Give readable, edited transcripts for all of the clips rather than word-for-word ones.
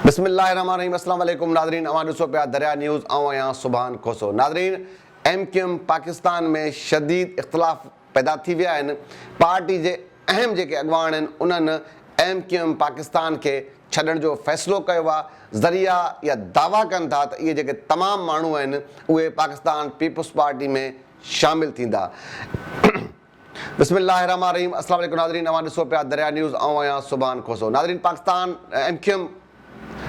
بسم الله الرحمن الرحيم اسلام عليڪم ناظرين اوهان ڏسو پيا دريا نيوز آئون آهيان سبحان کوسو ناظرين ايم ڪيو ايم پاڪستان ۾ شديد اختلاف پيدا ٿي ويا آهن پارٽي جي اهم جيڪي اڳواڻ آهن انهن ايم ڪيو ايم پاڪستان کي ڇڏڻ جو فيصلو ڪيو آهي ذريعا اها دعويٰ ڪن ٿا ته اهي جيڪي تمام ماڻهو آهن اهي پاڪستان پيپلز پارٽي ۾ شامل ٿيندا. بسم الله الرحمن الرحيم السلام عليڪم ناظرين اوهان ڏسو پيا دريا نيوز آئون آهيان سبحان کوسو ناظرين پاڪستان ايم ڪيو ايم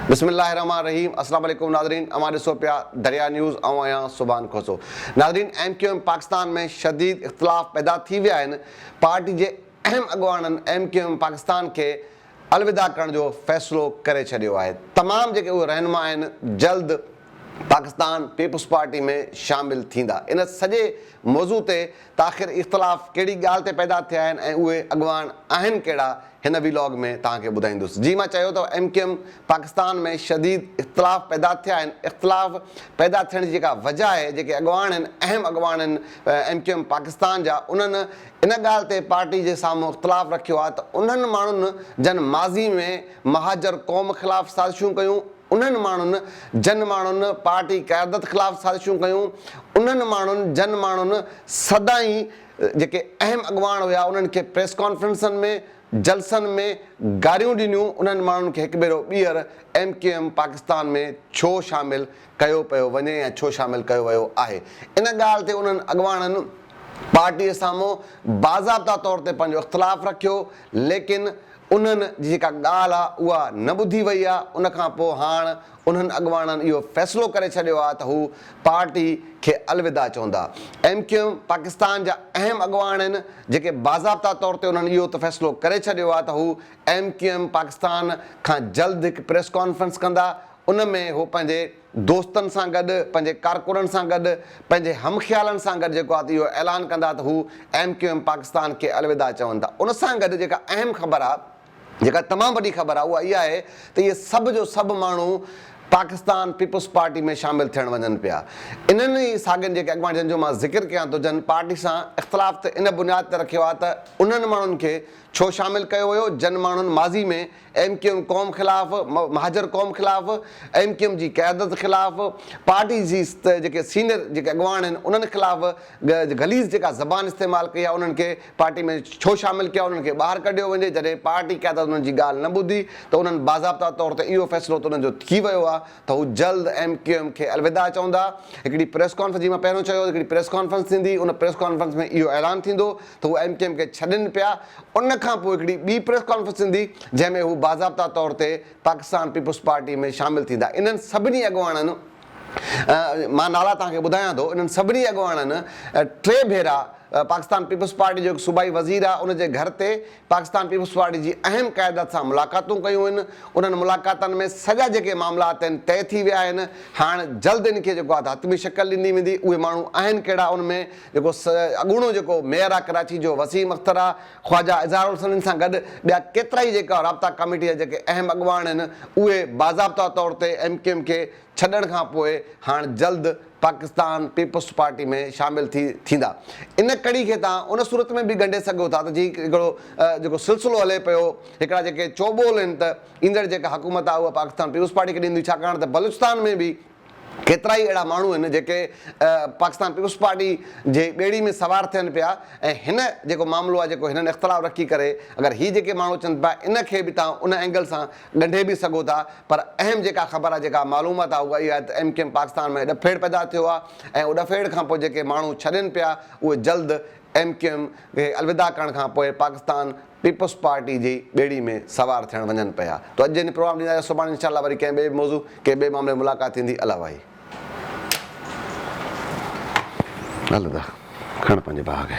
بسم الله الرحمن الرحيم السلام عليڪم ناظرين اوهان ڏسو پيا دريا نيوز آئون آهيان سبحان کوسو ناظرين ايم ڪيو ايم پاڪستان ۾ شديد اختلاف پيدا ٿي ويا آهن پارٽي جي اهم اڳواڻن ايم ڪيو ايم پاڪستان کي الوداع ڪرڻ جو فيصلو ڪري ڇڏيو آهي تمام جيڪي اهي رهنما آهن جلد پاڪستان پيپلز پارٽي ۾ شامل ٿيندا ان سڄي موضوع تي ته آخر اختلاف ڪهڙي ڳالهه تي پيدا ٿيا آهن ۽ اهي اڳواڻ آهن ڪهڙا هن وي لاگ ۾ توهان کي ٻڌائيندس. جي مان چيو ته ايم ڪيو ايم پاڪستان ۾ شديد اختلاف پيدا ٿيا آهن اختلاف پيدا ٿيڻ جي جيڪا وجه آهي جيڪي اڳواڻ آهن اهم اڳواڻ آهن ايم ڪيو ايم پاڪستان جا انهن ان ڳالهه تي پارٽي جي سامهون اختلاف رکيو آهي ته انهن ماڻهن جن ماضي ۾ مهاجر قوم خلاف سازشون ڪيون انهن ماڻهن جن ماڻهن پارٽي قيادت خلاف سازشون ڪيون، انهن ماڻهن جن ماڻهن سدائين جيڪي اهم اڳواڻ هيا انهن کي پريس ڪانفرنسن ۾ جلسن ۾ گاريون ڏنيون انهن ماڻهن کي هڪ ڀيرو ٻيهر ايم ڪيو ايم پاڪستان ۾ ڇو شامل ڪيو پيو وڃي يا ڇو شامل ڪيو ويو آهي ان ڳالهه تي انهن اڳواڻن پارٽي سامهون باضابطا طور تي پنهنجو اختلاف رکيو ليڪن انهن جي جيڪا ڳالهه آ اها نه ٻڌي وئي آ، ان کان پوء هاڻ انهن اڳواڻن اهو فيصلو ڪري ڇڏيو آ ته هو پارٽي کي الوداع چوندا. ايم ڪيو ايم پاڪستان جا اهم اڳواڻ آهن جيڪي باضابطا طور تي انهن اهو ته فيصلو ڪري ڇڏيو آ ته هو ايم ڪيو ايم پاڪستان کان جلد هڪ پريس ڪانفرنس ڪندا ان ۾ هو پنهنجي دوستن سان گڏ، پنهنجي ڪارڪنن سان گڏ، پنهنجي هم خيالن سان گڏ جيڪو آهي ته اهو اعلان ڪندا ته هو ايم ڪيو ايم پاڪستان کي الوداع چون ٿا. ان سان گڏ جيڪا اهم خبر آهي، جيڪا تمام وڏي خبر آهي اها اها آهي ته اهي سڀ جو سڀ ماڻهو پاڪستان پيپلز پارٽي ۾ شامل ٿيڻ وڃن پيا. انهن ئي ساڳين جيڪي اڳواڻ جن جو مان ذڪر ڪيان ٿو جن پارٽي سان اختلاف ته ان بنياد تي رکيو آهي ته انهن ماڻهن کي ڇو شامل ڪيو ويو جن ماڻهن ماضي ۾ ايم ڪيو ايم قوم خلاف، مهاجر قوم خلاف، ايم ڪيو ايم جي قيادت خلاف، پارٽي جي جيڪي سينئر جيڪي اڳواڻ آهن انهن خلاف غليظ جيڪا زبان استعمال ڪئي آهي انهن کي پارٽي ۾ ڇو شامل ڪيو انهن کي ٻاهر ڪڍيو وڃي جڏهن پارٽي قيادت انهن جي ڳالهه نه ٻڌي ته انهن باضابطا طور تي اهو فيصلو ته انهن جو ٿي ويو آهي ته هو جلد ايم ڪيو ايم کي الوداع چوندا هڪڙي پريس ڪانفرنس جيئن مان پهريون چيو هڪڙي پريس ڪانفرنس ٿيندي ان پريس ڪانفرنس ۾ اهو اعلان ٿيندو ته هو ايم ڪيو ايم کي ڇڏين پيا ان کان پوء هڪڙي ٻي پريس ڪانفرنس ٿيندي جنهن ۾ هو باضابطا طور تي پاڪستان پيپلز پارٽي ۾ شامل ٿيندا انهن سڀني اڳواڻن مان نالا توهان کي ٻڌايان ٿو انهن سڀني اڳواڻن ٽي ڀيرا پاڪستان پيپلز پارٽي جو هڪ صوبائي وزير آهي ان جي گهر تي پاڪستان پيپلز پارٽي جي اهم قيادت سان ملاقاتون ڪيون آهن، انهن ملاقاتن ۾ سڄا جيڪي معاملات آهن طئي ٿي ويا آهن، هاڻ جلد ان کي جيڪو آهي ته حتمي شڪل ڏني ويندي، اهي ماڻهو آهن ڪهڙا ان ۾ جيڪو اڳوڻو جيڪو ميئر آهي ڪراچي جو وسيم اختر آهي، خواجه اظهار الحسن سان گڏ ٻيا ڪيترائي جيڪا رابطا ڪميٽي جا جيڪي اهم اڳواڻ آهن اهي باضابطا طور تي ايم ڪيو ايم کي ڇڏڻ کان پوء هاڻ جلد پاڪستان پيپلز پارٽي ۾ شامل ٿي ٿيندا. ان ڪڙي کي توهان ان صورت ۾ به ڳنڍي سگهو ٿا ته جي هڪڙو جيڪو سلسلو هلي پيو هڪڙا جيڪي چوٻول آهن ته ايندڙ جيڪا حڪومت آهي اها پاڪستان پيپلز پارٽي کي ڏيندي ڇاڪاڻ ته بلوچستان ۾ به ڪيترائي اهڙا ماڻهو آهن جيڪي پاڪستان پيپلز پارٽي جي ٻيڙي ۾ سوار ٿين پيا ۽ هن جيڪو معاملو آهي جيڪو هنن اختلاف رکي ڪري اگر هي جيڪي ماڻهو اچن پيا ان کي به توهان ان اينگل سان ڳنڍي به سگهو ٿا پر اهم جيڪا خبر آهي جيڪا معلومات آهي اها اها آهي ته ايم ڪيو ايم پاڪستان ۾ ڏڦيڙ پيدا ٿيو آهي ۽ ڏڦيڙ کان پوء جيڪي ماڻهو ڇڏين پيا اهي جلد ايم ڪيو ايم کي الوداع ڪرڻ کان پوء پاڪستان پيپلز پارٽي جي ٻيڙي ۾ سوار ٿيڻ وڃن پيا تو اڄ جي هن پروگرام ڏيندا سڀاڻي انشاء الله وري ڪنهن ٻئي موضوع ڪنهن ٻئي معاملي ۾ ملاقات ٿيندي الله واهي. هل ادا کڻ پنهنجي ڀاء کي.